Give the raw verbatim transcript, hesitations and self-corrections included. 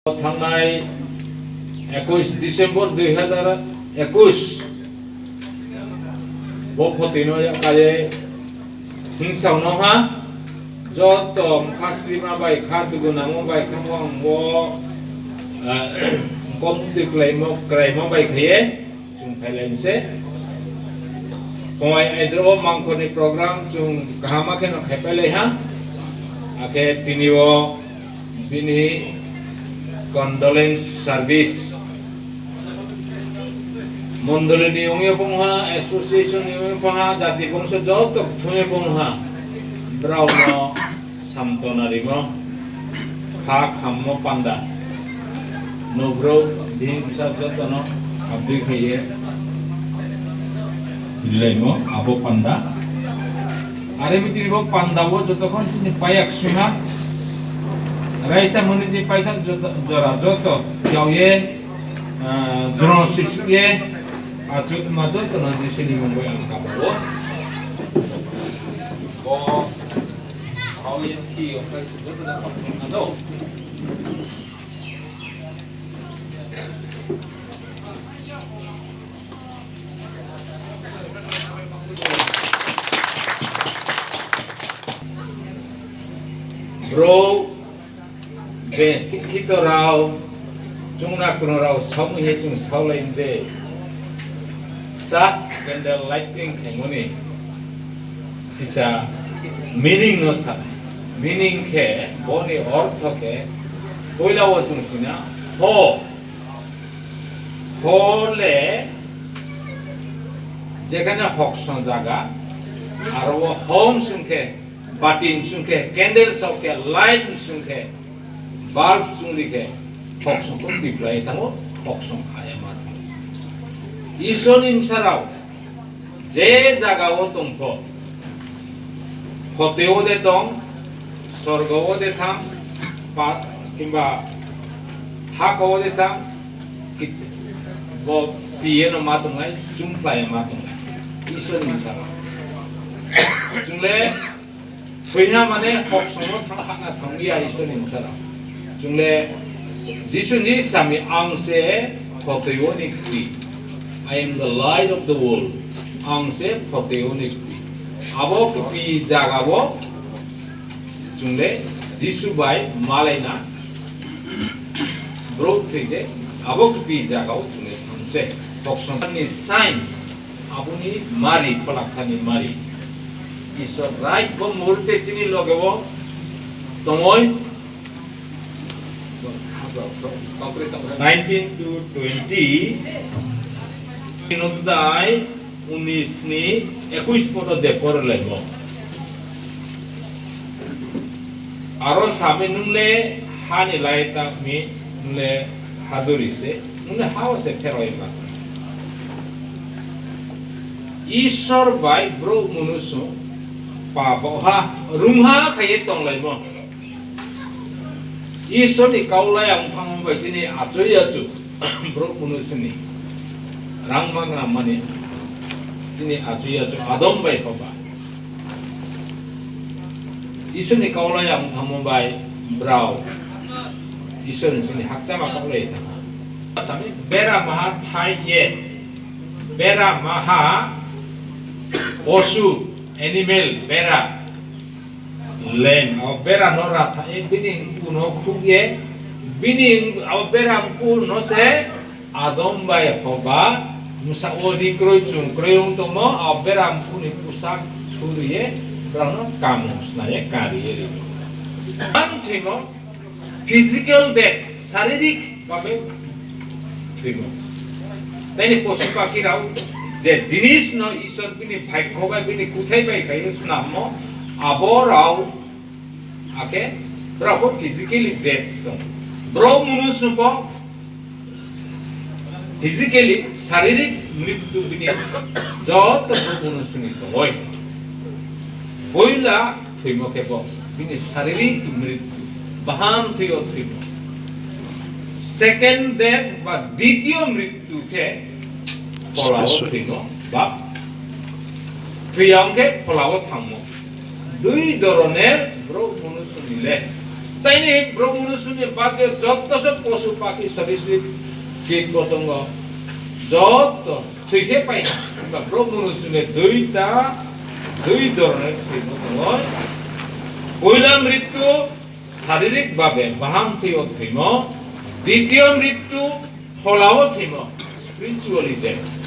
Thangnai ekush December dui hazar ekush bo photino yakari hingsao no ha joto mkha slima bai kha dugu nangma bai kha mo ang bo, ah, kom twi klaimo kraima bai khaye. Chwng phailai mse. Pongwai aidro o mangkhorni program chwng kahama kheno khaipailai ha. Akhe tini o bini condolence service. Mondolini wngya bongha, association ni wngya bongha, jati bongso joto thumya bongha. Brao no Samtona rimo, kha khammo panda. Nugrok bini bwsa jotono habri khaiye rilaimo abo panda. Are mitini bo panda o jotokhon chini payak singha. Raisa muni je paithak joto, jora joto yaoye, ah, joro sisukye achuk ma jotono Jisuni mungwi ang kabao. Bo Bro, be sikhito rao, chungna kuno rao, samu ye chung saulai de. Sa candle lighting khaimoni. Kisa meaning no sa. Meaning khe, boni ortho khe, poila o chung sina, ho. Ho le, jekhane hoksong jaga, aro o hom sung khe, Bati msung khe, candle sok khe, light msung khe, bulb chungri khe, hoksong khe biplai thango, hoksong haya ma thango. Isorni bwsarao je jagao tongpho, photeo de tong, sorgo o de thang, pa-, kimba hako o de thang, kit-, bo piye no ma tongnai, chungplai ma tongnai. Isorni bwsarao. Chungle Swiha mane hoksongo thang hana thangya Isorni bwsarao. Chungle Jisuni sami ang se khotwio ni kwi. I am the light of the world. Ang se khotwio ni kwi. Abo kwi jagao chungle Jisu bai malaina bro thwide abo kwi jagao chungle thangse. Hoksongni sign Aboni mari, phalakthani mari. Isor right bo muhurte chini loge o tongoi. Nineteen to twenty, Nodai unis ni ekush poto je porlaimo. Aro sami nungle hani lai ta mi nungle haduri se, nungle hao se pheroi ma. Isor bai bro munusu pa boha rungha khaye tonglaimo. Isor ni kaulai ang thangmo bai chini achoi achu bro munusu ni rang mang rang mani chini achoi achu Adam bai phoba. Isorni kaulai ang thangmo bai brao Isorni sini hakchama kaulai thangma. Sami bera maha thai ye, bera maha posu, animal, bera, lem, o bera no ratha ye, bini kuno khuk ye, bini o bera kuno se Adam bai Hoba bwsa o ri kroi chung kroi wng tongmo, a beram kuni pusak thuriye borokno kamung snaiye kariye ringo. Ang thwimo physical death, saririk babe thwimo. Taini posu pakirao je jinisno Isor bini bhagyo bai bini kuthai bai kaiye snammo, aborao Ake, borok bo physically dead tong. Borok mwnwi sumpo physically, saririk mrityu bini joto borok mwnwi sumwi tongoi. Poila thwimo khe bo bini saririk mrityu, bahan thwio thwimo. Second death ba ditio mrityu khe pholao thwimo ba thwiya wngkhe pholao thangmo. Dui doroner borok mwnwi sumile. Taini borok munusuni bagwi jotto se posu pakhi sarisi kit potongo jotto thwikhe pai. Borok munusuni duita dui dorone thwi potongo. Poila mrityu saririk babe baham thwio thwimo, ditio mrityu pholao thwimo, spiritually death.